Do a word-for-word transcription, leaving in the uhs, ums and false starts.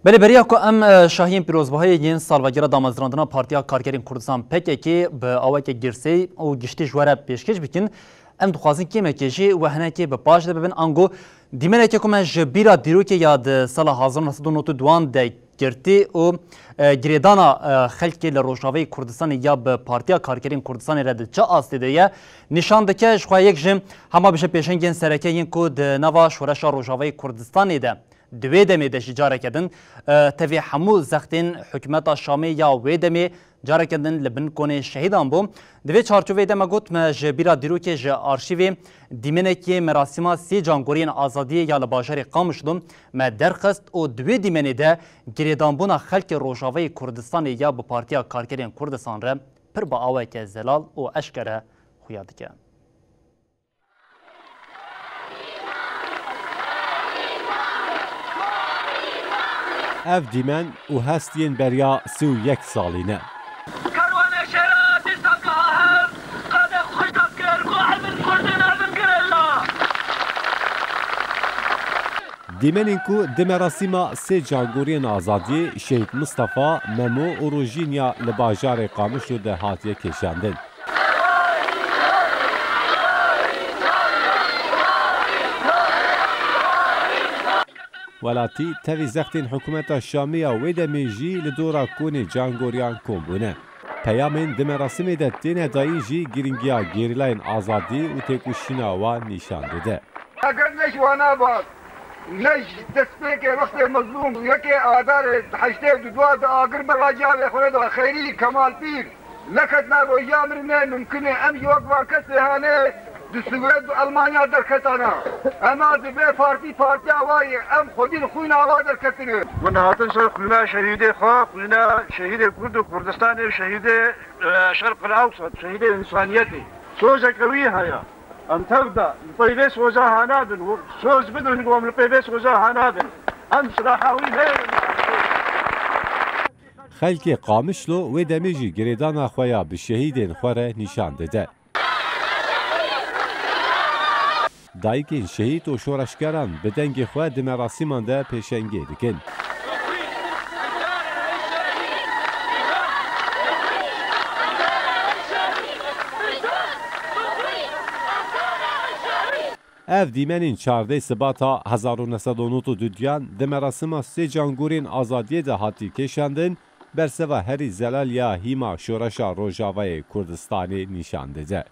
Belê beriya ku em, e, şahiyên pîrozbahiyê yên salvegera damezrandina Partiya Karkerên Kurdistan P K K bi aweke girseyî û giştî ji we re pêşkêş bikin, em dixwazin kêmekê jî we hinekê bi paş de bibin, ango dîmeneke ku me ji bîra dîrokê ya di sala hezar neh sed û nod û duan de girtî û, e, girêdana, e, xelkê li Rojavayê Kurdistanê ya bi Partiya Karkerên Kurdistanê re di çi astê de ye, nîşan dike. Ji xwe yek ji hema bije pêşengên sereke yên ku di nava şoreşa Rojavayê Kurdistanê de di wê demê de jî careke din, e, tevî hemû zextên hikûmeta Şamê ya wê demê careke din li bin konê şehîdan bû. Di vê çarçoveyê de me got, me ji bîra dîrokê ji arşîvê dîmenekê merasîma sê cangoriyên azadiyê ya li bajarê Qamişlo me derxist û di wê dîmenê de girêdanbûna xelkê Rojavayê Kurdistanê ya bi Partiya Karkerên Kurdistan re pir bi aweke zelal û eşkere xuya dike. Ev dîmen û hest yên beriya sî û yek salî ne. Kerwana şera dîsa giha hev, qadek xweş dakir ku em in Kurdin, em in girella. Dîmenên ku di merasîma sê cangoriyên azadiyê Şehîd Mistefa, Memo û Rojînya li bajarê Qamişlo de hatiye kêşandin. Welatî tevî zextên hikûmeta Şamê ya wê demê jî li dora konê cangoriyan kom bûne. Peyamên di merasimê de têne dayîn jî girîngiya gerîlayên azadî û têkoşîna wan nîşan dide. Eger ne ji wana bat, ne ji destpêkê wextê mezlûm yekê Adarê heştê û dua di agir beraciya vê xwe de Xeyrî Kemal Pîr, neketine roja mirinê, mimkun e em ji wek van kesê hene di Swêd û Elmanya derketana. Ema di vê partî partiya wa ye, em xwedî li xwîna wa derketine. Hûn hatin ser xwîna şehîdê xwe, xwîna şehîdê Kurd û Kurdistanê û şehîdê, e, Şerq el Ewsat, şehîdê însaniyetê. Sozeke wî heye. Em tev de li pey vê soza hanadin, soz bidin ku em li pey vê soza hanadin. Em silaha wî neyê. Xelkê Qamişlo wê demê jî girêdana xwe ya bi şehîdên xwe re nîşan dide. Dayikên şehîd û şoreşgeran bi dengê xwe di merasîman de pêşengê dikin. Ev dîmenên çardeh Sibata hezar û neh sed û nod û duyan di merasima sê cangorên azadiyê de hatî kêşandin, berseva herî zelal ya hîma şoreşa Rojavayê Kurdistanê nîşan dide.